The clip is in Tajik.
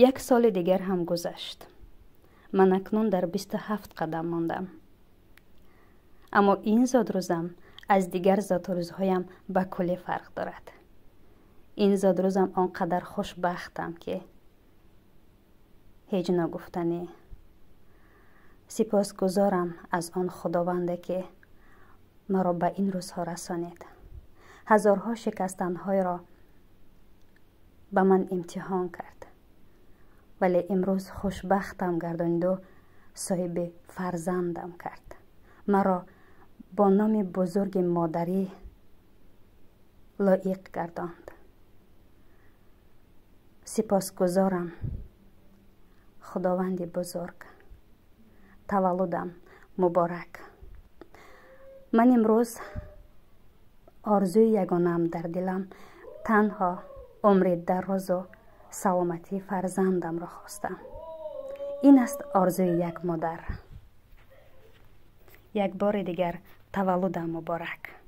Як соли дигар ҳам гузашт. Ман акнун дар 27 қадам мондам. Аммо ин зодрӯзам аз дигар зодрӯзҳоям ба куллӣ фарқ дорад. Ин зодрӯзам он қадар хушбахтам, ки ҳеҷ ногуфтанӣ. Сипосгузорам аз он Худованде, ки маро ба ин рӯзҳо расонид. Ҳазорҳо шикастанҳоеро ба ман имтиҳон кард, вале имрӯз хушбахтам гардониду соҳиби фарзандам кард. Маро бо номи бузурги модарӣ лоиқ гардонд. Сипосгузорам, Худованди бузург. Таваллудам муборак. Ман имрӯз орзуи ягонаам дар дилам танҳо умри дарозу саломатии фарзандамро хостам. Ин аст орзуи як модар. Як бори дигар таваллудам муборак.